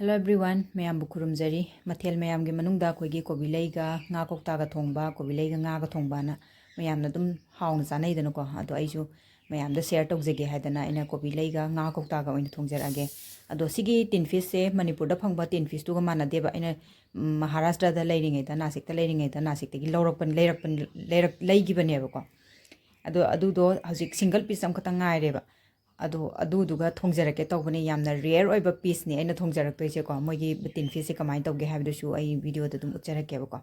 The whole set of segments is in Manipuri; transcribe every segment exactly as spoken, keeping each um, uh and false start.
Hello everyone, ꯃꯌꯥꯝꯕꯨ ꯈꯨꯔꯨꯝꯖꯔꯤ꯫ ꯃꯊꯦꯜ ꯃꯌꯥꯝꯒꯤ ꯃꯅꯨꯡꯗ ꯑꯩꯈꯣꯏꯒꯤ ꯀꯣꯕꯤ ꯂꯩꯒ ꯉꯥ ꯀꯧꯇꯥꯒ ꯊꯣꯡꯕ, ꯀꯣꯕꯤ ꯂꯩꯒ ꯉꯥꯒ ꯊꯣꯡꯕꯅ ꯃꯌꯥꯝꯅ ꯑꯗꯨꯝ ꯍꯥꯎꯅ ꯆꯥꯅꯩꯗꯅꯀꯣ꯫ ꯑꯗꯣ ꯑꯩꯁꯨ ꯃꯌꯥꯝꯗ share ꯇꯧꯖꯒꯦ ꯍꯥꯏꯗꯅ ꯑꯩꯅ ꯀꯣꯕꯤ ꯂꯩꯒ ꯉꯥ ꯀꯧꯇꯥꯒ ꯑꯣꯏꯅ ꯊꯣꯡꯖꯔꯛꯑꯒꯦ꯫ ꯑꯗꯣ ꯁꯤꯒꯤ tin fishꯁꯦ ꯃꯅꯤꯄꯨꯔꯗ ꯐꯪꯕ tin fishꯇꯨꯒ ꯃꯥꯟꯅꯗꯦꯕ꯫ ꯑꯩꯅ, ꯎꯝ, ꯃꯍꯥꯔꯥꯁꯇ꯭ꯔꯗ ꯂꯩꯔꯤꯉꯩꯗ, ꯅꯥꯁꯤꯛꯇ ꯂꯩꯔꯤꯉꯩꯗ ꯅꯥꯁꯤꯛꯇꯒꯤ ꯂꯧꯔꯛꯄꯅꯤ, ꯂꯩꯔꯛꯄꯅꯤ, ꯂꯩꯔꯛ-, ꯂꯩꯈꯤꯕꯅꯦꯕꯀꯣ꯫ ꯑꯗꯣ ꯑꯗꯨꯗꯣ ꯍꯧꯖꯤꯛ single piece ꯑꯃꯈꯛꯇꯪ ꯉꯥꯏꯔꯦꯕ꯫ ꯑꯗꯣ ꯑꯗꯨꯗꯨꯒ ꯊꯣꯡꯖꯔꯛꯀꯦ ꯇꯧꯕꯅꯦ꯫ ꯌꯥꯝꯅ rare ꯑꯣꯏꯕ pieceꯅꯦ ꯑꯩꯅ ꯊꯣꯡꯖꯔꯛꯇꯣꯏꯁꯦꯀꯣ꯫ ꯃꯣꯏꯒꯤ tin fishꯁꯦ ꯀꯃꯥꯏꯅ ꯇꯧꯒꯦ ꯍꯥꯏꯕꯗꯨꯁꯨ ꯑꯩ videoꯗ ꯑꯗꯨꯝ ꯎꯠꯆꯔꯛꯀꯦꯕꯀꯣ꯫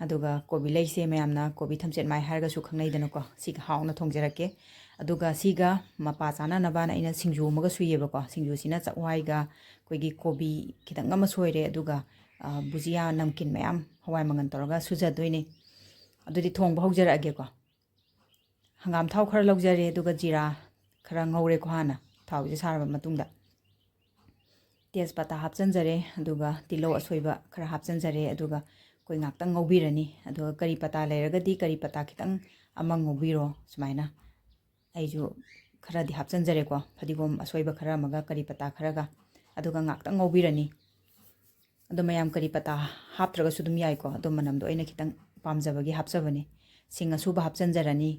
ꯑꯗꯨꯒ ꯀꯣꯕꯤ ꯂꯩꯁꯦ ꯃꯌꯥꯝꯅ ꯀꯣꯕꯤ ꯊꯝꯆꯦꯠ ꯃꯥꯏ ꯍꯥꯏꯔꯒꯁꯨ ꯈꯪꯅꯩꯗꯅꯀꯣ꯫ ꯁꯤꯒ ꯍꯥꯎꯅ ꯊꯣꯡꯖꯔꯛꯀꯦ꯫ ꯑꯗꯨꯒ ꯁꯤꯒ ꯃꯄꯥ ꯆꯥꯅꯅꯕꯅ ꯑꯩꯅ ꯁꯤꯡꯖꯨ ꯑꯃꯒ ꯁꯨꯏꯌꯦꯕꯀꯣ꯫ ꯁꯤꯡꯖꯨꯁꯤꯅ ꯆꯥꯛꯋꯥꯏꯒ ꯑꯩꯈꯣꯏꯒꯤ ꯀꯣꯕꯤ ꯈꯤꯇꯪ ꯑꯃ ꯁꯣꯏꯔꯦ, ꯑꯗꯨꯒ, ꯑ, ꯕꯨꯖꯤꯌꯥ, ꯅꯝꯀꯤꯟ ꯃꯌꯥꯝ, ꯍꯋꯥꯏ ꯃꯪꯒꯟ ꯇꯧꯔꯒ ꯁꯨꯖꯗꯣꯏꯅꯦ꯫ ꯑꯗꯨꯗꯤ ꯊꯣꯡꯕ ꯍꯧꯖꯔꯛꯑꯒꯦꯀꯣ꯫ ꯍꯪꯒꯥꯝ ꯊꯥꯎ ꯈꯔ ꯂꯧꯖꯔꯦ, ꯑꯗꯨꯒ ꯖꯤꯔꯥ ꯈꯔ ꯉꯧꯔꯦꯀꯣ ꯍꯥꯟꯅ, ꯊꯥꯎꯁꯦ ꯁꯥꯔꯕ ꯃꯇꯨꯡꯗ꯫ ꯇꯦꯖꯄꯇꯥ ꯍꯥꯞꯆꯤꯟꯖꯔꯦ, ꯑꯗꯨꯒ ꯇꯤꯜꯍꯧ ꯑꯁꯣꯏꯕ ꯈꯔ ꯍꯥꯞꯆꯤꯟꯖꯔꯦ, ꯑꯗꯨꯒ ꯑꯩꯈꯣꯏ ꯉꯥꯛꯇꯪ ꯉꯧꯕꯤꯔꯅꯤ꯫ ꯑꯗꯨꯒ ꯀꯔꯤ ꯄꯇꯥ ꯂꯩꯔꯒꯗꯤ ꯀꯔꯤ ꯄꯇꯥ ꯈꯤꯇꯪ ꯑꯃ ꯉꯧꯕꯤꯔꯣ ꯁꯨꯃꯥꯏꯅ꯫ ꯑꯩꯁꯨ ꯈꯔꯗꯤ ꯍꯥꯞꯆꯤꯟꯖꯔꯦꯀꯣ, ꯐꯗꯤꯒꯣꯝ ꯑꯁꯣꯏꯕ ꯈꯔ ꯑꯃꯒ ꯀꯔꯤ ꯄꯇꯥ ꯈꯔꯒ, ꯑꯗꯨꯒ ꯉꯥꯛꯇꯪ ꯉꯧꯕꯤꯔꯅꯤ꯫ ꯑꯗꯣ ꯃꯌꯥꯝ ꯀꯔꯤ ꯄꯇꯥ ꯍꯥꯞꯇ꯭ꯔꯒꯁꯨ ꯑꯗꯨꯝ ꯌꯥꯏꯀꯣ, ꯑꯗꯣ ꯃꯅꯝꯗꯣ ꯑꯩꯅ ꯈꯤꯇꯪ ꯄꯥꯝꯖꯕꯒꯤ ꯍꯥꯞꯆꯕꯅꯤ꯫ ꯁꯤꯡ ꯑꯁꯨꯕ ꯍꯥꯞꯆꯤꯟꯖꯔꯅꯤ,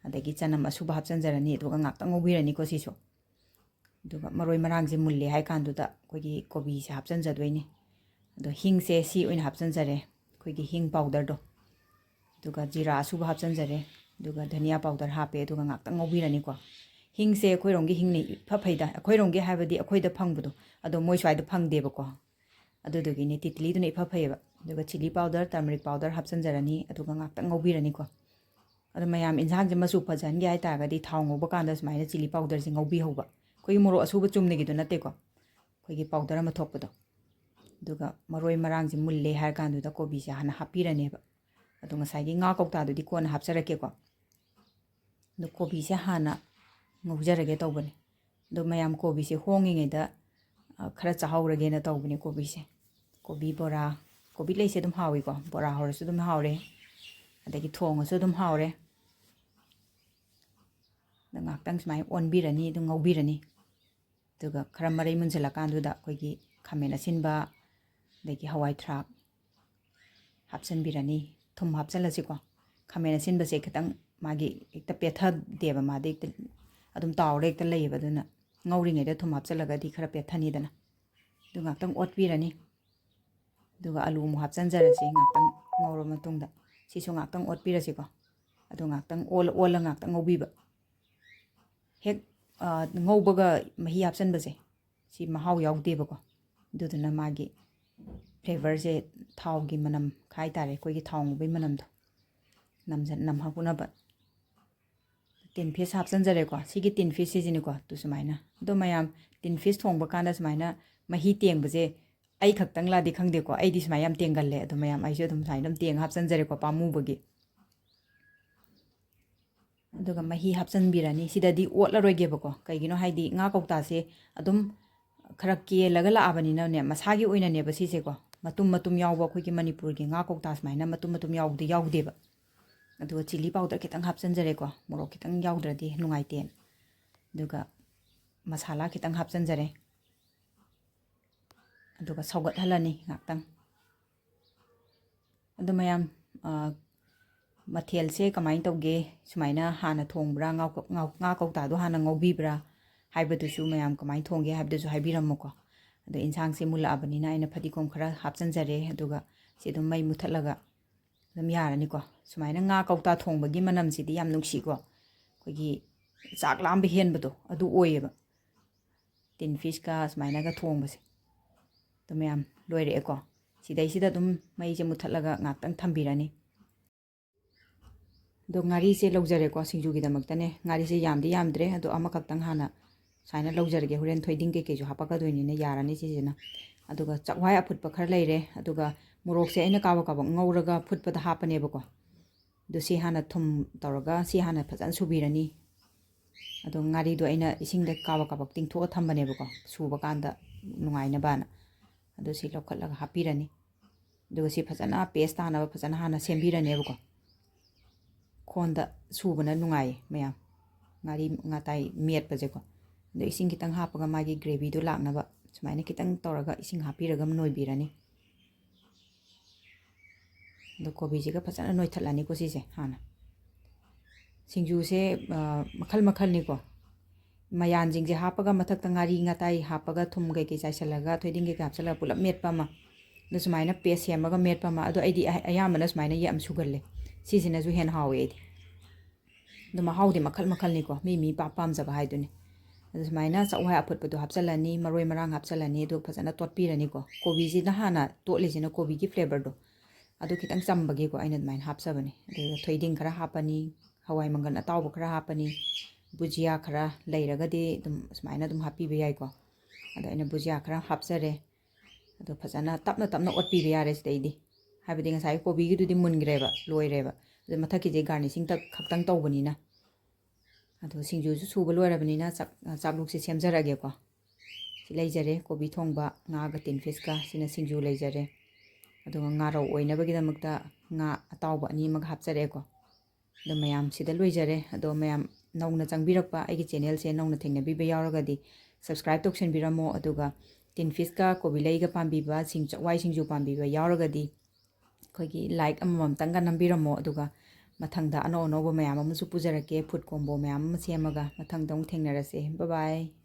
ꯑꯗꯒꯤ ꯆꯅꯝ ꯑꯁꯨꯕ ꯍꯥꯞꯆꯤꯟꯖꯔꯅꯤ, ꯑꯗꯨꯒ ꯉꯥꯛꯇꯪ ꯉꯧꯕꯤꯔꯅꯤꯀꯣ ꯁꯤꯁꯨ꯫ ꯑꯗꯨꯒ ꯃꯔꯣꯏ ꯃꯔꯥꯡꯁꯦ ꯃꯨꯜꯂꯦ ꯍꯥꯏ ꯀꯥꯟꯗꯨꯗ ꯑꯩꯈꯣꯏꯒꯤ ꯀꯣꯕꯤꯁꯦ ꯍꯥꯞꯆꯤꯟꯖꯗꯣꯏꯅꯤ꯫ ꯑꯗꯣ ꯍꯤꯡꯁꯦ ꯁꯤ ꯑꯣꯏꯅ ꯍꯥꯞꯆꯤꯟꯖꯔꯦ, ꯑꯩꯈꯣꯏꯒꯤ ꯍꯤꯡ powderꯗꯣ꯫ ꯑꯗꯨꯒ ꯖꯤꯔꯥ ꯑꯁꯨꯕ ꯍꯥꯞꯆꯤꯟꯖꯔꯦ, ꯑꯗꯨꯒ ꯙꯅꯤꯌꯥ powder ꯍꯥꯞꯄꯦ, ꯑꯗꯨꯒ ꯉꯥꯛꯇꯪ ꯉꯧꯕꯤꯔꯅꯤꯀꯣ꯫ ꯍꯤꯡꯁꯦ ꯑꯩꯈꯣꯏꯔꯣꯝꯒꯤ ꯍꯤꯡꯅ ꯏꯐ ꯐꯩꯗ, ꯑꯩꯈꯣꯏꯔꯣꯝꯒꯤ ꯍꯥꯏꯕꯗꯤ ꯑꯩꯈꯣꯏꯗ ꯐꯪꯕꯗꯣ, ꯑꯗꯣ ꯃꯣꯏ ꯁ꯭ꯋꯥꯏꯗ ꯐꯪꯗꯦꯕꯀꯣ꯫ ꯑꯗꯨꯗꯨꯒꯤꯅꯦ ꯇꯤꯇꯤꯂꯤꯗꯨꯅ ꯏꯐ ꯐꯩꯌꯦꯕ꯫ ꯑꯗꯨꯒ chilli powder, turmeric powder ꯍꯥꯞꯆꯤꯟꯖꯔꯅꯤ, ꯑꯗꯨꯒ ꯉꯥꯛꯇꯪ ꯉꯧꯕꯤꯔꯅꯤꯀꯣ꯫ ꯑꯗꯣ ꯃꯌꯥꯝ ꯏꯟꯁꯥꯡꯁꯦ ꯃꯆꯨ ꯐꯖꯍꯟꯒꯦ ꯍꯥꯏꯇꯥꯔꯒꯗꯤ ꯊꯥꯎ ꯉꯧꯕ ꯀꯥꯟꯗ ꯁꯨꯃꯥꯏꯅ chilli powderꯁꯦ ꯉꯧꯕꯤꯍꯧꯕ꯫ ꯑꯩꯈꯣꯏꯒꯤ ꯃꯣꯔꯣꯛ ꯑꯁꯨꯕ ꯆꯨꯝꯅꯒꯤꯗꯣ ꯅꯠꯇꯦꯀꯣ, ꯑꯩꯈꯣꯏꯒꯤ powder ꯑꯃ ꯊꯣꯛꯄꯗꯣ꯫ ꯑꯗꯨꯒ ꯃꯔꯣꯏ ꯃꯔꯥꯡꯁꯦ ꯃꯨꯜꯂꯦ ꯍꯥꯏꯔ ꯀꯥꯟꯗꯨꯗ ꯀꯣꯕꯤꯁꯦ ꯍꯥꯟꯅ ꯍꯥꯞꯄꯤꯔꯅꯦꯕ꯫ ꯑꯗꯣ ꯉꯁꯥꯏꯒꯤ ꯉꯥ ꯀꯧꯇꯥꯗꯨꯗꯤ ꯀꯣꯟꯅ ꯍꯥꯞꯆꯔꯛꯀꯦꯀꯣ꯫ ꯑꯗꯣ ꯀꯣꯕꯤꯁꯦ ꯍꯥꯟꯅ ꯉꯧꯖꯔꯒꯦ ꯇꯧꯕꯅꯦ꯫ ꯑꯗꯣ ꯃꯌꯥꯝ ꯀꯣꯕꯤꯁꯦ ꯍꯣꯡꯉꯤꯉꯩꯗ, ꯑ, ꯈꯔ ꯆꯥꯍꯧꯔꯒꯦꯅ ꯇꯧꯕꯅꯦ ꯀꯣꯕꯤꯁꯦ꯫ ꯀꯣꯕꯤ ꯕꯣꯔꯥ, ꯀꯣꯕꯤ ꯂꯩꯁꯦ ꯑꯗꯨꯝ ꯍꯥꯎꯏꯀꯣ, ꯕꯣꯔꯥ ꯍꯧꯔꯁꯨ ꯑꯗꯨꯝ ꯍꯥꯎꯔꯦ, ꯑꯗꯒꯤ ꯊꯣꯡꯉꯁꯨ ꯑꯗꯨꯝ ꯍꯥꯎꯔꯦ꯫ ꯑꯗꯣ ꯉꯥꯏꯍꯥꯛꯇꯪ ꯁꯨꯃꯥꯏꯅ ꯑꯣꯟꯕꯤꯔꯅꯤ, ꯑꯗꯨꯝ ꯉꯧꯕꯤꯔꯅꯤ꯫ ꯑꯗꯨꯒ ꯈꯔ ꯃꯔꯩ ꯃꯨꯟꯁꯤꯜꯂꯀꯥꯟꯗꯨꯗ ꯑꯩꯈꯣꯏꯒꯤ ꯈꯥꯃꯦꯟ ꯑꯁꯤꯟꯕ, ꯑꯗꯒꯤ ꯍꯋꯥꯏ ꯊ꯭ꯔꯥꯛ ꯍꯥꯞꯆꯤꯟꯕꯤꯔꯅꯤ꯫ ꯊꯨꯝ ꯍꯥꯞꯆꯤꯜꯂꯁꯤꯀꯣ꯫ ꯈꯥꯃꯦꯟ ꯑꯁꯤꯟꯕꯁꯦ ꯈꯤꯇꯪ ꯃꯥꯒꯤ ꯍꯦꯛꯇ ꯄꯦꯠꯊꯗꯦꯕ, ꯃꯥꯗꯤ ꯍꯦꯛꯇ ꯑꯗꯨꯝ ꯇꯥꯎꯔ ꯍꯦꯛꯇ ꯂꯩꯌꯦꯕ꯫ ꯑꯗꯨꯅ ꯉꯧꯔꯤꯉꯩꯗ ꯊꯨꯝ ꯍꯥꯞꯆꯤꯜꯂꯒꯗꯤ ꯈꯔ ꯄꯦꯠꯊꯅꯤꯗꯅ꯫ ꯑꯗꯨ ꯉꯥꯛꯇꯪ ꯑꯣꯠꯄꯤꯔꯅꯤ꯫ ꯑꯗꯨꯒ ꯑꯂꯨ ꯑꯃꯨꯛ ꯍꯥꯞꯆꯤꯟꯖꯔꯁꯤ, ꯉꯥꯛꯇꯪ ꯉꯧꯔ ꯃꯇꯨꯡꯗ꯫ ꯁꯤꯁꯨ ꯉꯥꯛꯇꯪ ꯑꯣꯠꯄꯤꯔꯁꯤꯀꯣ꯫ ꯑꯗꯨ ꯉꯥꯛꯇꯪ ꯑꯣꯜꯂ ꯑꯣꯜꯂ ꯉꯥꯛꯇꯪ ꯉꯧꯕꯤꯕ꯫ ꯍꯦꯛ, ꯑ, ꯉꯧꯕꯒ ꯃꯍꯤ ꯍꯥꯞꯆꯤꯟꯕꯁꯦ, ꯁꯤ ꯃꯍꯥꯎ ꯌꯥꯎꯗꯦꯕꯀꯣ꯫ ꯑꯗꯨꯗꯨꯅ ꯃꯥꯒꯤ flavourꯁꯦ, ꯊꯥꯎꯒꯤ ꯃꯅꯝ ꯍꯥꯏ ꯇꯥꯔꯦ, ꯑꯩꯈꯣꯏꯒꯤ ꯊꯥꯎ ꯉꯧꯕꯒꯤ ꯃꯅꯝꯗꯣ ꯅꯝꯖ-, ꯅꯝꯍꯧꯅꯕ꯫ Tin fish ꯍꯥꯞꯆꯤꯟꯖꯔꯦꯀꯣ꯫ ꯁꯤꯒꯤ tin fish ꯁꯤꯁꯤꯅꯤꯀꯣ꯫ ꯑꯗꯨ ꯁꯨꯃꯥꯏꯅ꯫ ꯑꯗꯣ ꯃꯌꯥꯝ, tin fish ꯊꯣꯡꯕ ꯀꯥꯟꯗ ꯁꯨꯃꯥꯏꯅ ꯃꯍꯤ ꯇꯦꯡꯕꯁꯦ ꯑꯩ ꯈꯛꯇꯪ ꯂꯥꯗꯤ ꯈꯪꯗꯦꯀꯣ꯫ ꯑꯩꯗꯤ ꯁꯨꯃꯥꯏꯅ ꯌꯥꯝ ꯇꯦꯡꯒꯜꯂꯦ꯫ ꯑꯗꯣ ꯃꯌꯥꯝ, ꯑꯩꯁꯨ ꯑꯗꯨꯝ ꯁꯨꯃꯥꯏꯅ ꯑꯗꯨꯝ ꯇꯦꯡꯉ ꯍꯥꯞꯆꯤꯟꯖꯔꯦꯀꯣ, ꯄꯥꯝꯃꯨꯕꯒꯤ꯫ ꯑꯗꯨꯒ ꯃꯍꯤ ꯍꯥꯞꯆꯤꯟꯕꯤꯔꯅꯤ꯫ ꯁꯤꯗꯗꯤ ꯑꯣꯠꯂꯔꯣꯏꯒꯦꯕꯀꯣ꯫ ꯀꯩꯒꯤꯅꯣ ꯍꯥꯏꯗꯤ ꯉꯥ ꯀꯧꯇꯥꯁꯦ ꯑꯗꯨꯝ ꯈꯔ ꯀꯦꯜꯂꯒ ꯂꯥꯛꯑꯕꯅꯤꯅꯅꯦ, ꯃꯁꯥꯒꯤ ꯑꯣꯏꯅꯅꯦꯕ ꯁꯤꯁꯦꯀꯣ꯫ ꯃꯇꯨꯝ ꯃꯇꯨꯝ ꯌꯥꯎꯕ ꯑꯩꯈꯣꯏꯒꯤ ꯃꯅꯤꯄꯨꯔꯒꯤ ꯉꯥ ꯀꯧꯇꯥ ꯁꯨꯃꯥꯏꯅ ꯃꯇꯨꯝ ꯃꯇꯨꯝ ꯌꯥꯎꯕꯗꯤ ꯌꯥꯎꯗꯦꯕ꯫ ꯑꯗꯨꯒ chilli powder ꯈꯤꯇꯪ ꯍꯥꯞꯆꯤꯟꯖꯔꯦꯀꯣ꯫ ꯃꯣꯔꯣꯛ ꯈꯤꯇꯪ ꯌꯥꯎꯗ꯭ꯔꯗꯤ ꯅꯨꯡꯉꯥꯏꯇꯦꯅ꯫ ꯑꯗꯨꯒ ꯃꯁꯥꯂꯥ ꯈꯤꯇꯪ ꯍꯥꯞꯆꯤꯟꯖꯔꯦ꯫ ꯑꯗꯨꯒ ꯁꯧꯒꯠꯍꯜꯂꯅꯤ ꯉꯥꯛꯇꯪ꯫ ꯑꯗꯣ ꯃꯌꯥꯝ, ꯑ, ꯃꯊꯦꯜꯁꯦ ꯀꯃꯥꯏꯅ ꯇꯧꯒꯦ? ꯁꯨꯃꯥꯏꯅ ꯍꯥꯟꯅ ꯊꯣꯡꯕ꯭ꯔꯥ? ꯉꯥ ꯀꯧ-, ꯉꯥ, ꯉꯥ ꯀꯧꯇꯥꯗꯣ ꯍꯥꯟꯅ ꯉꯧꯕꯤꯕ꯭ꯔꯥ? ꯍꯥꯏꯕꯗꯨꯁꯨ ꯃꯌꯥꯝ ꯀꯃꯥꯏꯅ ꯊꯣꯡꯒꯦ ꯍꯥꯏꯕꯗꯨꯁꯨ ꯍꯥꯏꯕꯤꯔꯝꯃꯨꯀꯣ꯫ ꯑꯗꯣ ꯏꯟꯁꯥꯡꯁꯦ ꯃꯨꯜꯂꯛꯑꯕꯅꯤꯅ ꯑꯩꯅ ꯐꯗꯤꯒꯣꯝ ꯈꯔ ꯍꯥꯞꯆꯤꯟꯖꯔꯦ꯫ ꯑꯗꯨꯒ ꯁꯤ ꯑꯗꯨꯝ ꯃꯩ ꯃꯨꯊꯠꯂꯒ ꯑꯗꯨꯝ ꯌꯥꯔꯅꯤꯀꯣ꯫ ꯁꯨꯃꯥꯏꯅ ꯉꯥ ꯀꯧꯇꯥ ꯊꯣꯡꯕꯒꯤ ꯃꯅꯝꯁꯤꯗꯤ ꯌꯥꯝ ꯅꯨꯡꯁꯤꯀꯣ꯫ ꯑꯩꯈꯣꯏꯒꯤ ꯆꯥꯛ ꯂꯥꯝꯕ ꯍꯦꯟꯕꯗꯣ ꯑꯗꯨ ꯑꯣꯏꯌꯦꯕ꯫ Tin fishꯀ ꯁꯨꯃꯥꯏꯅꯒ ꯊꯣꯡꯕꯁꯦ꯫ ꯑꯗꯨ ꯃꯌꯥꯝ ꯂꯣꯏꯔꯛꯑꯦꯀꯣ꯫ ꯁꯤꯗꯩꯁꯤꯗ ꯑꯗꯨꯝ ꯃꯩꯁꯦ ꯃꯨꯊꯠꯂꯒ ꯉꯥꯛꯇꯪ ꯊꯝꯕꯤꯔꯅꯤ꯫ ꯑꯗꯣ ꯉꯥꯔꯤꯁꯦ ꯂꯧꯖꯔꯦꯀꯣ, ꯁꯤꯡꯖꯨꯒꯤꯗꯃꯛꯇꯅꯦ꯫ ꯉꯥꯔꯤꯁꯦ ꯌꯥꯝꯗꯤ ꯌꯥꯝꯗ꯭ꯔꯦ, ꯑꯗꯣ ꯑꯃꯈꯛꯇꯪ ꯍꯥꯟꯅ ꯁꯨꯃꯥꯏꯅ ꯂꯧꯖꯔꯒꯦ꯫ ꯍꯣꯔꯦꯟ ꯊꯣꯏꯗꯤꯡ ꯀꯩꯀꯩꯁꯨ ꯍꯥꯞꯄꯛꯀꯗꯣꯏꯅꯤꯅ ꯌꯥꯔꯅꯤ ꯁꯤꯁꯤꯅ꯫ ꯑꯗꯨꯒ ꯆꯥꯛꯋꯥꯏ ꯑꯐꯨꯠꯄ ꯈꯔ ꯂꯩꯔꯦ, ꯑꯗꯨꯒ ꯃꯣꯔꯣꯛꯁꯦ ꯑꯩꯅ ꯀꯥꯕꯛ ꯀꯥꯕꯛ ꯉꯧꯔꯒ ꯐꯨꯠꯄꯗ ꯍꯥꯞꯄꯅꯦꯕꯀꯣ꯫ ꯑꯗꯨ ꯁꯤ ꯍꯥꯟꯅ ꯊꯨꯝ ꯇꯧꯔꯒ ꯁꯤ ꯍꯥꯟꯅ ꯐꯖꯅ ꯁꯨꯕꯤꯔꯅꯤ꯫ ꯑꯗꯣ ꯉꯥꯔꯤꯗꯣ ꯑꯩꯅ ꯏꯁꯤꯡꯗ ꯀꯥꯕꯛ ꯀꯥꯕꯛ ꯇꯤꯡꯊꯣꯛꯑ ꯊꯝꯕꯅꯦꯕꯀꯣ, ꯁꯨꯕ ꯀꯥꯟꯗ ꯅꯨꯡꯉꯥꯏꯅꯕꯅ꯫ ꯑꯗꯨ ꯁꯤ ꯂꯧꯈꯠꯂꯒ ꯍꯥꯞꯄꯤꯔꯅꯤ꯫ ꯑꯗꯨꯒ ꯁꯤ ꯐꯖꯅ paste ꯇꯥꯅꯕ ꯐꯖꯅ ꯍꯥꯟꯅ ꯁꯦꯝꯕꯤꯔꯅꯦꯕꯀꯣ꯫ ꯈꯣꯟꯗ ꯁꯨꯕꯅ ꯅꯨꯡꯉꯥꯏꯌꯦ ꯃꯌꯥꯝ, ꯉꯥꯔꯤ ꯉꯥꯇꯥꯏ ꯃꯦꯠꯄꯁꯦꯀꯣ꯫ ꯑꯗꯣ ꯏꯁꯤꯡ ꯈꯤꯇꯪ ꯍꯥꯞꯄꯒ ꯃꯥꯒꯤ gravyꯗꯣ ꯂꯥꯛꯅꯕ ꯁꯨꯃꯥꯏꯅ ꯈꯤꯇꯪ ꯇꯧꯔꯒ ꯏꯁꯤꯡ ꯍꯥꯞꯄꯤꯔꯒ ꯅꯣꯏꯕꯤꯔꯅꯤ꯫ ꯑꯗꯣ ꯀꯣꯕꯤꯁꯤꯒ ꯐꯖꯅ ꯅꯣꯏꯊꯠꯂꯅꯤꯀꯣ ꯁꯤꯁꯦ ꯍꯥꯟꯅ꯫ ꯁꯤꯡꯖꯨꯁꯦ, ꯑ, ꯃꯈꯜ ꯃꯈꯜꯅꯤꯀꯣ꯫ ꯃꯌꯥꯟꯁꯤꯡꯁꯦ ꯍꯥꯞꯄꯒ ꯃꯊꯛꯇ ꯉꯥꯔꯤ ꯉꯥꯇꯥꯏ ꯍꯥꯞꯄꯒ ꯊꯨꯝ ꯀꯩꯀꯩ ꯆꯥꯏꯁꯤꯜꯂꯒ ꯊꯣꯏꯗꯤꯡ ꯀꯩꯀꯩ ꯍꯥꯞꯆꯤꯜꯂꯒ ꯄꯨꯂꯞ ꯃꯦꯠꯄ ꯑꯃ꯫ ꯑꯗꯨ ꯁꯨꯃꯥꯏꯅ paste ꯁꯦꯝꯃꯒ ꯃꯦꯠꯄ ꯑꯃ꯫ ꯑꯗꯣ ꯑꯩꯗꯤ ꯑꯌꯥ-, ꯑꯌꯥꯝꯕꯅ ꯁꯨꯃꯥꯏꯅ ꯌꯥꯝ ꯁꯨꯒꯜꯂꯦ꯫ ꯁꯤꯁꯤꯅꯁꯨ ꯍꯦꯟꯅ ꯍꯥꯎꯋꯦ ꯑꯩꯗꯤ꯫ ꯑꯗꯣ ꯃꯍꯥꯎꯗꯤ ꯃꯈꯜ ꯃꯈꯜꯅꯤꯀꯣ, ꯃꯤ ꯃꯤ ꯄꯥꯝ ꯄꯥꯝꯖꯕ ꯍꯥꯏꯗꯨꯅꯤ꯫ ꯑꯗꯨ ꯁꯨꯃꯥꯏꯅ ꯆꯥꯛꯋꯥꯏ ꯑꯐꯨꯠꯄꯗꯣ ꯍꯥꯞꯆꯤꯜꯂꯅꯤ, ꯃꯔꯣꯏ ꯃꯔꯥꯡ ꯍꯥꯞꯆꯤꯜꯂꯅꯤ, ꯑꯗꯨ ꯐꯖꯅ ꯇꯣꯠꯄꯤꯔꯅꯤꯀꯣ꯫ ꯀꯣꯕꯤꯁꯤꯅ ꯍꯥꯟꯅ ꯇꯣꯠꯂꯤꯁꯤꯅ ꯀꯣꯕꯤꯒꯤ flavourꯗꯣ ꯑꯗꯨ ꯈꯤꯇꯪ ꯆꯝꯕꯒꯤꯀꯣ ꯑꯩꯅ ꯑꯗꯨꯃꯥꯏꯅ ꯍꯥꯞꯆꯕꯅꯦ꯫ ꯑꯗꯨꯒ ꯊꯣꯏꯗꯤꯡ ꯈꯔ ꯍꯥꯞꯄꯅꯤ, ꯍꯋꯥꯏ ꯃꯪꯒꯜ ꯑꯇꯥꯎꯕ ꯈꯔ ꯍꯥꯞꯄꯅꯤ, ꯕꯨꯖꯤꯌꯥ ꯈꯔ ꯂꯩꯔꯒꯗꯤ ꯑꯗꯨꯝ ꯁꯨꯃꯥꯏꯅ ꯑꯗꯨꯝ ꯍꯥꯞꯄꯤꯕ ꯌꯥꯏꯀꯣ꯫ ꯑꯗꯣ ꯑꯩꯅ ꯕꯨꯖꯤꯌꯥ ꯈꯔ ꯍꯥꯞꯆꯔꯦ꯫ ꯑꯗꯣ ꯐꯖꯅ ꯇꯞꯅ ꯇꯞꯅ ꯑꯣꯠꯄꯤꯕ ꯌꯥꯔꯦ ꯁꯤꯗꯩꯗꯤ꯫ ꯍꯥꯏꯕꯗꯤ ꯉꯁꯥꯏ ꯀꯣꯕꯤꯒꯤꯗꯨꯗꯤ ꯃꯨꯟꯈ꯭ꯔꯦꯕ, ꯂꯣꯏꯔꯦꯕ꯫ ꯑꯗꯣ ꯃꯊꯛꯀꯤꯁꯦ garnishing ꯇꯛ-, ꯈꯛꯇꯪ ꯇꯧꯕꯅꯤꯅ꯫ ꯑꯗꯣ ꯁꯤꯡꯖꯨꯁꯨ ꯁꯨꯕ ꯂꯣꯏꯔꯕꯅꯤꯅ ꯆꯥꯛ-, ꯆꯥꯛꯂꯨꯛꯁꯦ ꯁꯦꯝꯖꯔꯒꯦꯀꯣ꯫ ꯁꯤ ꯂꯩꯖꯔꯦ, ꯀꯣꯕꯤ ꯊꯣꯡꯕ, ꯉꯥꯒ tin fishꯀ꯫ ꯁꯤꯅ ꯁꯤꯡꯖꯨ ꯂꯩꯖꯔꯦ꯫ ꯑꯗꯨꯒ ꯉꯥꯔꯧ ꯑꯣꯏꯅꯕꯒꯤꯗꯃꯛꯇ ꯉꯥ ꯑꯇꯥꯎꯕ ꯑꯅꯤ ꯑꯃꯒ ꯍꯥꯞꯆꯔꯦꯀꯣ꯫ ꯑꯗꯣ ꯃꯌꯥꯝ ꯁꯤꯗ ꯂꯣꯏꯖꯔꯦ꯫ ꯑꯗꯣ ꯃꯌꯥꯝ ꯅꯧꯅ ꯆꯪꯕꯤꯔꯛꯄ ꯑꯩꯒꯤ channelꯁꯦ ꯅꯧꯅ ꯊꯦꯡꯅꯕꯤꯕ ꯌꯥꯎꯔꯒꯗꯤ subscribe ꯇꯧꯁꯟꯕꯤꯔꯝꯃꯣ꯫ ꯑꯗꯨꯒ tin fishꯀ ꯀꯣꯕꯤ ꯂꯩꯒ ꯄꯥꯝꯕꯤꯕ, ꯁꯤꯡ-, ꯆꯥꯛꯋꯥꯏ ꯁꯤꯡꯖꯨ ꯄꯥꯝꯕꯤꯕ ꯌꯥꯎꯔꯒꯗꯤ ꯑꯩꯈꯣꯏꯒꯤ like ꯑꯃꯃꯝꯇꯪꯒ ꯅꯝꯕꯤꯔꯝꯃꯣ꯫ ꯑꯗꯨꯒ ꯃꯊꯪꯗ ꯑꯅꯧ ꯑꯅꯧꯕ ꯃꯌꯥꯝ ꯑꯃꯁꯨ ꯄꯨꯖꯔꯛꯀꯦ, food combo ꯃꯌꯥꯝ ꯑꯃ ꯁꯦꯝꯃꯒ ꯃꯊꯪꯗ ꯑꯃꯨꯛ ꯊꯦꯡꯅꯔꯁꯦ꯫ Bye bye꯫